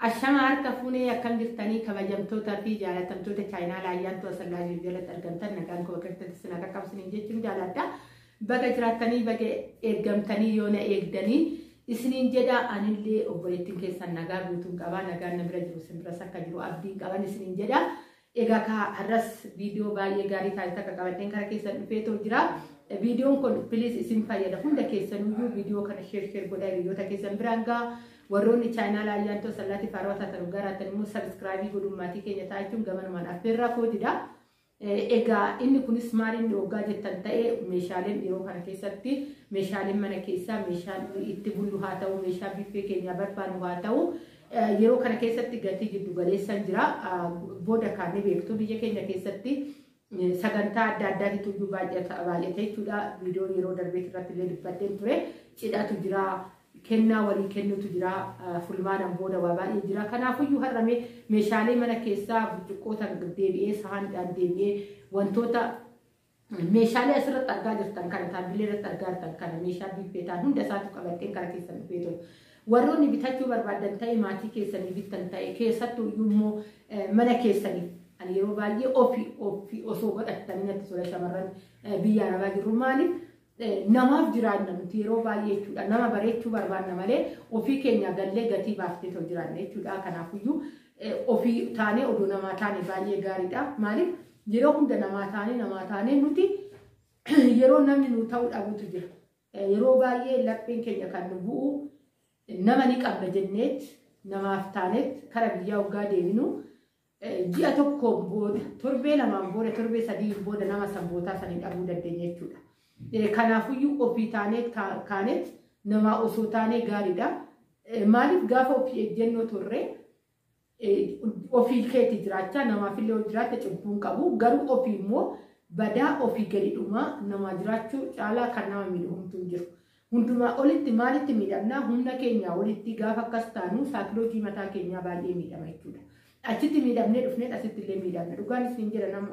Ashama harka fuunee, akkam jirtanii, kabajamtootaa fi jaalatamtoota chaayinaa Ayyaantuu Asallaa jiru jalatti argamtan? Nagaan koo bakka isin akka qabsiniin jechuun jaaladha. Baga jiraattanii, baga eeggamtanii, yoona eegdanii isiniin jedha. Anillee obboleettiin keessan nagaa guutuun qabaa, nagaan na bira jiru isin biras akka jiru abdiin qaban isiniin jedha. Egaa har'as viidiyoo baay'ee gaarii taate takka qabadheen kara keessan dhufeetoo jira. Viidiyoon kun please isin fayyada. Hunda keessanuyyuu viidiyoo kana share share godhaa, hiriyoota keessan biraan gahaa. Warroonni chaayinaa Ayyaantuu Asallaatti faarawaa taatan garaatan immoo subscribe godhuun maatii keenya taa'achuun gamanumaan affeerraa kootidha. Egaa inni kunis maaliin waggaa jettan ta'e, meeshaaleen yeroo kana keessatti meeshaaleen mana keessaa, meeshaan itti bullu haa ta'u, meeshaa biffee keenyaa barbaannu haa ta'u, yeroo kana keessatti gatii giddu galeessan jira. Booda kaanii beektu, biyya keenya keessatti sagantaa adda addaatitu iyyuu baay'ata jechuudha. Viidiyoo yeroo darbeet irratti illee dubbadheen ture. Cidhatu jira. Kennaa walii kennutu jira. Fulmaanaan booda waa baay'ee jira. Kanaafuyyuu har'ame meeshaalee mana keessaa burcuqqoota deebi'ee, sahaaniidhaan deebi'ee, wantoota meeshaalee asirratti argaa jirtan kana, taabbilee irratti argaa jirtan kana, meeshaa biffee ta'an hunda isaatu qabadheen kara keessan dhufee ture. Warroonni bitachuu barbaadan ta'e, maatii keessanii bittan ta'e, keessattuu iyyuu immoo mana keessaniif, ani yeroo baay'ee ofii ofii osoo godhattanii natti tola. Shamarran biyya arabaa jirru, maaliif namaaf jiraanna nuti yeroo baay'ee jechuudha? Nama bareechuu barbaanna malee ofii keenya gallee gatii baaftee too jiraanna jechuudha. Kanaafuyyuu ofii taanee odoo namaa taane baay'ee gaariidha. Maaliif yeroo hunda namaa taanee namaa taanee nuti yeroo namni nu ta'uu dhabutu jira. Yeroo baay'ee lapheen keenya kan nu bu'u, nama ni qabna jenneet namaaf taaneet kara biyyaa waggaa deeminu, ji'a tokkoon booda, torbee 2n booda, torbee 3n booda nama sanbootaa sanii dhabuu dandeenya jechuudha. Kanaafuyyuu ofii taanee kaaneet namaa osoo taanee gaariidha. Maaliif gaafa ofii ejjennoo turre ofii keetti jiraachaa, namaafillee yoo jiraatte cubbuun qabu, garuu ofii immoo badaa ofii gadi dhumaa namaa jiraachuu caalaa kan nama miidhu homtuu hin jiru. Hundumaa olitti maalitti miidhamnaa? Humna keenyaa olitti gaafa akkas taanu saakiloojii mataa keenyaa baay'ee miidhama jechuudha. Achitti miidhamnee dhufnee asitti illee miidhamna. Dhugaan isin jedha, nama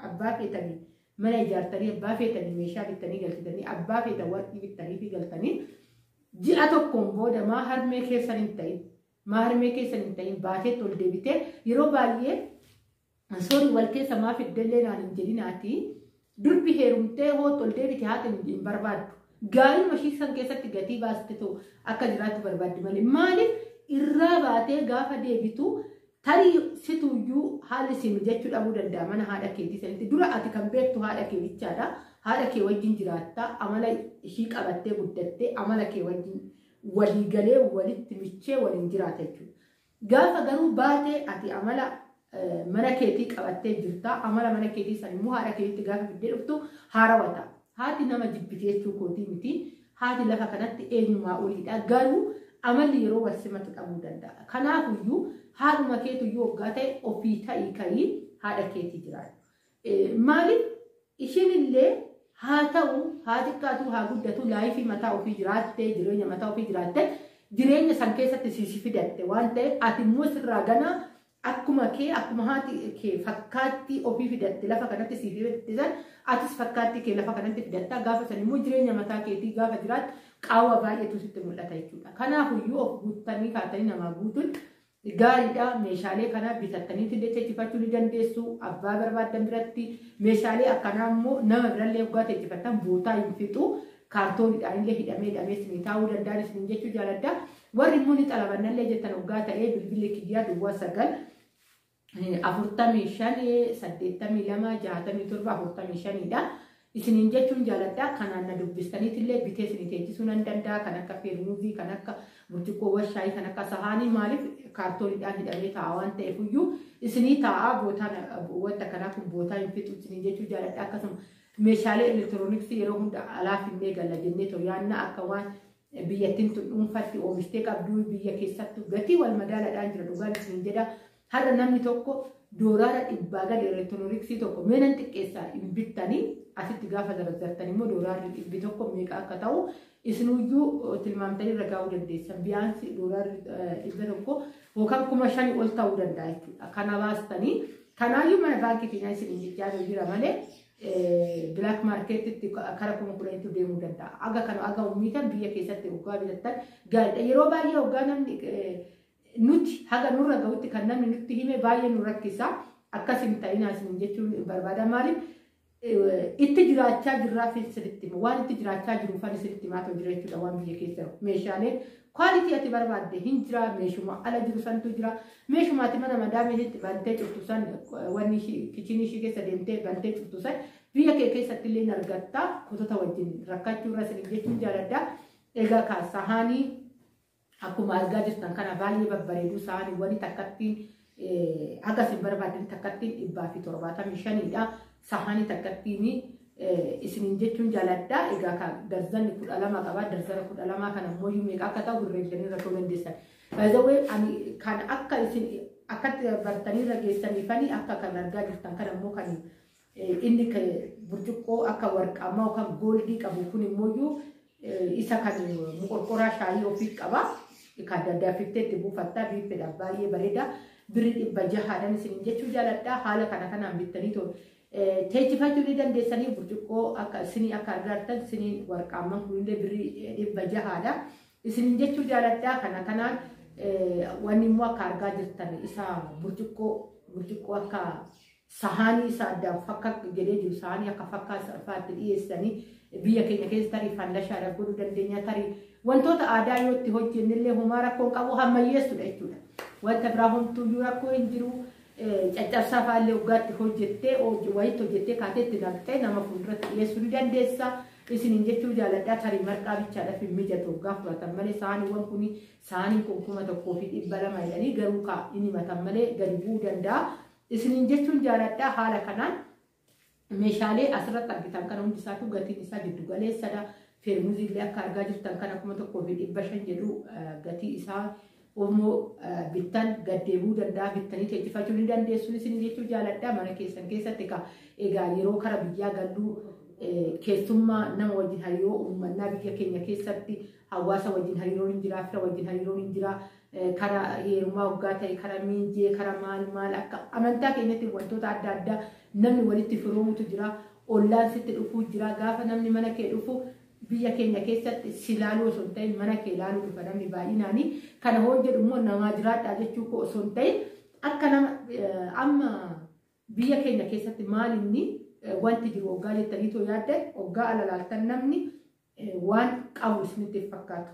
abbaa feetanii mana ijaartanii, abbaa feetanii meeshaa bittanii galchitanii, abbaa feetan warqii bittanii fi galtanii, ji'a tokkoon booda maa harmee keessan hin ta'in, maa harmee keessan hin ta'in baateetti ol deebitee, yeroo baay'ee soorii wal keessa maa fiddellee naan hin jedhinaati, durbi heerumtee hootti ol deebite haati hin barbaaddu. Gaariin ishii san keessatti gatii baastetu akka jiraattu barbaaddi malee, maaliif irraa baatee gaafa deebitu tarii situyyuu haalli si mijachuu dhabuu danda'a mana haadha keetii sanitti. Dura ati kan beektu haadha kee bichaadha. Haadha kee wajjin jiraatta, amala ishii qabattee guddattee, amala kee wajjin walii galee, walitti michee waliin jiraata jechuudha. Gaafa garuu baatee ati amala mana keetii qabattee jirta. Amala mana keetii san immoo haadha keetiitti gaafa fiddee dhuftu haarawaa ta'a. Haati nama jibbite jechuu kootii miti. Haati lafa kanatti eenyumaa oliidha. Garuu amalli yeroo wal simatu dhabuu danda'a. Kanaafuyyuu haadhuma keetuyyuu waggaa ta'e ofii ta'ii ka'ii haadha keetii jiraatu. Maaliif ishiin illee haa ta'u, haa xiqqaatu haa guddatu, life mataa ofii jiraattee, jireenya mataa ofii jiraatte, jireenya san keessatti siisi fidatte waan ta'eef, ati immoo sirraa ganaa akkuma kee, akkuma haati kee fakkaattii ofii fidatte lafa kanatti siif fidatte san, atis fakkaattii kee lafa kanatti fidatta. Gaafa san immoo jireenya mataa keetii gaafa jiraattu qaawwa baay'eetu sitti mul'ata jechuudha. Kanaafuyyuu of guuttanii kaatanii namaa guutuun gaariidha. Meeshaalee kana bitattaniitu illee teechifachuu ni dandeessu. Abbaa barbaaddan biratti meeshaalee akkanaa immoo nama birallee waggaa teechifattan bootaa hin fixu. Kaartooniidhaan illee hidhamee hidhamee isinii taa'uu danda'an isiniin jechuu jaaladha. Warri immoo ni xalabannallee jettan waggaa ta'ee, bilbilli kiyyaa 0945826745dha. Isiniin jechuun jaaladha. Kanaan na dubbistaniitillee bitee isinii teechisuu nan danda'a. Kan akka feermuuzii, kan akka burcuqqoowwan shaayii, kan akka sahaanii, maaliif kaartooniidhaan hidhamee taa'a waan ta'eef iyyuu isinii taa'a. Bootaan wanta kanaa kun bootaa hin fixu isiniin jechuu jaaladha. Akkasuma meeshaalee elektirooniksii yeroo hunda alaa finnee galla jennee too yaanna, akka waan biyyattiin tun dhuunfatti oomishtee qabdu. Biyya keessattuu gatii wal madaalaadhaan jira, dhugaan isiniin jedha. Har'a namni tokko doolaara 100 gadi elektirooniksii tokko mee nan xiqqeessaa hin bittanii. Asitti gaafa zarazartan immoo doolaarri 100 meeqa akka ta'u isinuyyuu tilmaamtanii irra gaa'uu dandeessan. Biyaansi doolaarri 100 yookaan 5,000 ol ta'uu danda'a jechuudha. Kana baastanii kanaayyuu mana baankii keenyaa isin jechaa jira malee black marketitti kara 10,000tti deemuu danda'a. Aga kana aga ummiitan biyya keessatti waggaa bitattan gaariidha. Yeroo baay'ee waggaa namni Nuti haga nurra gahutti kan namni nutti hime baay'ee nu rakkisa. Akkas hin ta'inaa isin jechuun barbaada. Maaliif itti jiraachaa jirraa fi sirriitti waan itti jiraachaa jiru fan sirriitti maatoo jira jechuudha. Waan biyya keessa jiru meeshaaleen quality ati barbaadde hin jira. Meeshuma ala jiru santu jira. Meeshuma ati mana madaamii bantee cuftu san, wanni kitchen ishii keessa deemtee bantee cuftu san biyya kee keessatti illee argatta. Kutota wajjin rakkachuu irra isin jechuun jaaladha. Egaa ka sahaanii akkuma argaa jirtan kana baay'ee babbareedu. Sahaaniiwwan takkattiin haga isin barbaaddan takkattiin 175dha. Sahaanii takkattiin isiniin jechuun jaaladha. Egaa ka darzanni 12 qaba. Darzana 12 kana immoo meeqa akka ta'u herreegdanii irra ta'uu dandeessan. Baay'ee ani kan akka isin akkatti bartanii irra geessaniifanii akka kan argaa jirtan kana immoo kan inni burcuqqoo akka warqaamaa yookaan gold qabu kun immoo isa kan moqorqoraa shaayii ofii qaba. Kan daddafittee itti buufattaa biifedha, baay'ee bareeda. Birri 600dhaan isiniin jechuu jaaladha. Haala kana kanaan bittanii too teechifachuu ni dandeessanii. Burcuqqoo akka sinii akka argattan siniin warqaamman kunillee birrii 600dha. Isiniin jechuu jaaladha. Kana kanaan wanni immoo akka argaa jirtan isa burcuqqoo akka sahaanii isa addaan fakka jedhee jiru, sahaanii akka fakkaa faatti dhiyeessanii biyya keenya keessa tarii fandashaadhaaf godhuu dandeenya. Tarii wantoota aadaa yoo itti hojjennellee homaa rakkoo qabu, hammayyeessudha jechuudha. Wanta biraa homtuuyyuu rakkoo hin jiru. Caccabsaa fa'aallee waggaatti hojjettee, wayitti hojjettee kaatee itti naqxee nama fuulduratti dhiyeessuu ni dandeessa. Isiniin jechuu jaaladha. Tarii marqaa bichaadhaaf hin mijatu waggaa fudhatan malee sahaaniiwwan kun, sahaaniin kun 1200 jedhanii, garuu ka inni himatan malee gadi bu'uu danda'a. Isiniin jechuun jaaladha. Haala kanaan meeshaalee asirratti argitan kana hundi isaatu gatiin isaa giddu galeessadha. Feermuzii illee akka argaa jirtan kana 1500 jedhu. Gatii isaa Oromoo bittan gaddeebuu danda'a, bittanii teechifachuu ni dandeessu isin jechuu jaaladha. Mana keessan keessatti egaa yeroo kara biyyaa galluu keessummaa nama wajjin hariiroo uummannaa. Biyya keenya keessatti hawaasa wajjin hariiroon hin jira, fira wajjin hariiroon hin jira. Kara heerumaa waggaa ta'e, kara miinjee, kara maal maal, akka amantaa keenyatti wantoota adda addaa namni walitti firoomutu jira. Ollaan sitti dhufuu jira. Gaafa namni mana kee dhufu biyya keenya keessatti si laaluu osoo hin ta'in mana kee laaluu dhufa namni baay'inaanii. Kana hoo jedhu immoo namaa jiraadhaa jechuu koo osoo hin ta'in, akka nama amma biyya keenya keessatti maal inni wanti jiru waggaa jettanii too yaaddan, waggaa ala laaltan namni waan qabu isinitti fakkaatu.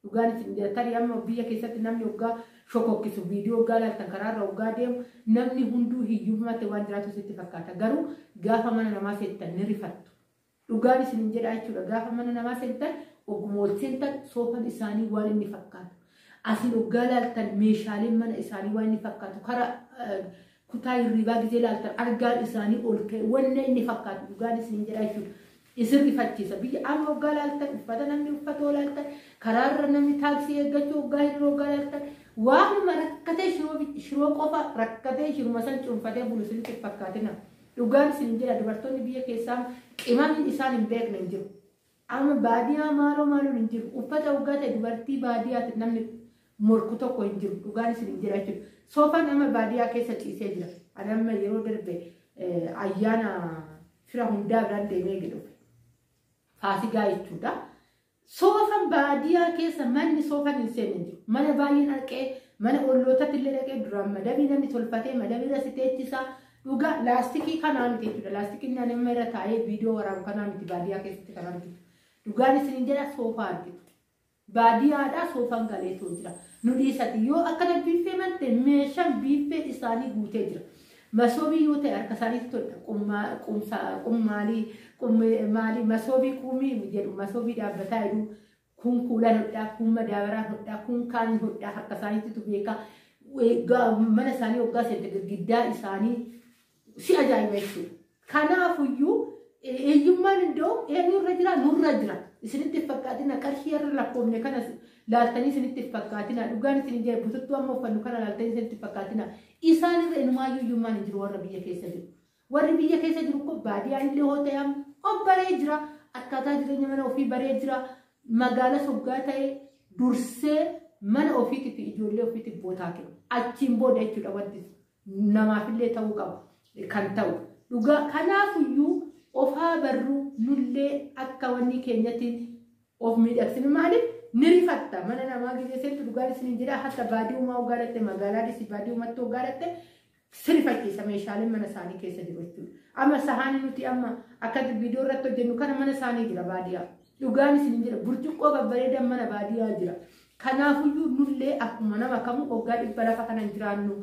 Dhugaan isin jira, tarii amma biyya keessatti namni waggaa shokokkisu viidiyoo waggaa laaltan, karaarra waggaa deemu namni hunduu hiyyummaatti waan jiraatu sitti fakkaata. Garuu gaafa mana namaa seettan ni rifattu. Dhugaan isin jedha jechuudha. Gaafa mana namaa seentan, ogguma ol seentan soofan isaanii waan inni fakkaatu. Asiin waggaa laaltan meeshaaleen mana isaanii waan inni fakkaatu. Kara kutaa hirribaa gizee laaltan argaan isaanii ol ka'e wanna inni fakkaatu, dhugaan isin jedha jechuudha. Isin rifachiisa. Biyya amma waggaa laaltan, uffata namni uffata laaltan, karaarra namni taaksii eeggachuu waggaa hirroo waggaa laaltan, waanuma rakkatee shiroo qofa rakkatee shiruma san cuunfatee bulu isinitti fakkaatina. Dhugaan isin jedha, dubartoonni biyya keessaa qimamiin isaan hin beekne hin jiru. Amma baadiyyaa maaloo maaloon hin jiru. Uffata waggaa ta'e dubartii baadiyyaatti namni morku tokko hin jiru. Dhugaan isin hin jira jechuudha. Soofaan amma baadiyyaa keessa ciisee jira. Ani amma yeroo darbe ayyaana fira hundaa biraan deemee dhufe. Faasigaa jechuudha. Soofaan baadiyyaa keessa manni soofaan hin seenne hin jiru. Mana baay'een dhaqee, mana ollootatti illee dhaqee, duraan madabii namni tolfatee madabii irra si teechisaa. Dhugaa laastikii kanaa miti jechuudha. Laastikiin naan amma irra taa'ee viidiyoo waraabu kanaa miti baadiyyaa keessatti kan argitu. Dhugaan isin jedha, soofaa argitu. Baadiyyaadhaa soofaan galeetu jira. Nu dhiisati yoo akkana biiffee malte meeshaan biiffee isaanii guutee jira. Masoobii yoo ta'e harka isaaniitti tolcha. Qummaalii maalii, masoobii qumii jedhu, masoobii dhaabbataa jedhu, kun kuulan hodhaa, kun madaabaraa hodhaa, kun kaan hodhaa, harka isaaniitti beekaa. Mana isaanii waggaa seente girgiddaa isaanii si ajaa'iba jechuudha. Kanaafuyyuu hiyyummaan iddoo eenyurra jira? Nurra jira. Isinitti fakkaatina, qarshii irra lakkoofne kana laaltanii isinitti fakkaatina. Dhugaan isin jedhe, bututtuu amma uffannu kana laaltanii isinitti fakkaatina. Isaan irra inumaayyuu hiyyummaan hin jiru warra biyya keessa jiru. Warri biyya keessa jiru kun baadiyyaan illee hoo ta'e amma of baree jira. Akkaataa jireenya mana ofii baree jira. Magaala soggaa ta'e dursee mana ofiitii fi ijoollee ofiitiif bootaa kennu. Achiin booda jechuudha wanti namaafillee ta'uu qabu kan ta'u. Dhugaa kanaafuyyuu ofaa barruu nullee akka wanni keenyatti of miidhagsinu. Maaliif ni rifatta. Mana namaa gisee seentu, dhugaan isin jedha, hatta baadiyumaa hoggaa dhatte, magaalaadhis baadiyumatti hoggaa dhatte, si rifachiisa meeshaaleen mana isaanii keessa jiru jechuudha. Amma sahaani nuti amma akka viidiyoo irratti hojjennu kana mana isaanii jira baadiyyaa. Dhugaan isin jira, burcuqqoo babbareedan mana baadiyyaa jira. Kanaafuyyuu nullee akkuma nama kamuu waggaa 100 lafa kana hin jiraannu.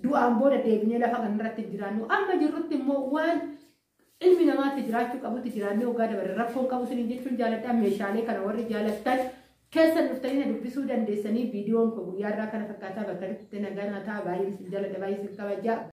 Du'aan booda deebinee lafa kanarratti hin jiraannu. Amma jirrutti immoo waan ilmi namaatti jiraachuu qabutti jiraannee waggaa dabarre rakkoon qabu isin jechuun jaaladha. Meeshaalee kana warri jaalattan keessan dhuftanii na dubbisuu dandeessanii. Viidiyoon koo guyyaa irraa kana fakkaataa. Bakka itti nagaa naa ta'a. Baay'ee isin jaaladha, baay'ee isin kabajaa.